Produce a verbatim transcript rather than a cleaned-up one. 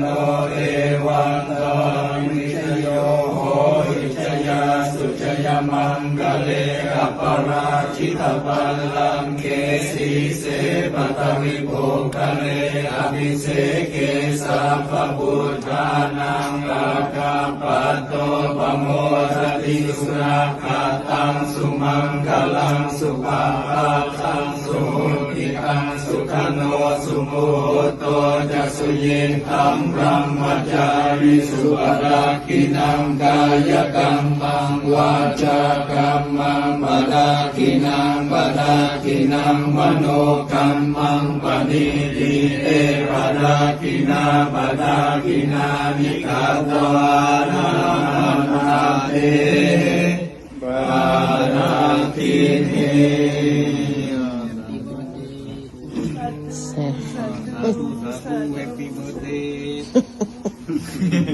no evaṃ tvaṃ vijayo hohi jayassu jayamaṅgale aparājitapallaṅke sīse paṭhavipokkhare abhiseke sabbabuddhānaṃ aggappatto pamodati. Sunakkhattaṃ sumaṅgalaṃ supabhātaṃ suhuṭṭhitaṃ sukhaṇo sumuhutto ca suyiṭṭhaṃ brahmacārisu padakkhiṇaṃ kāyakammaṃ vācākammaṃ padakkhiṇaṃ padakkhiṇaṃ manokammaṃ paṇidhī te padakkhiṇā padakkhiṇāni katvāna labhantatthe padakkhiṇe. Sādhu, sādhu, happy birthday.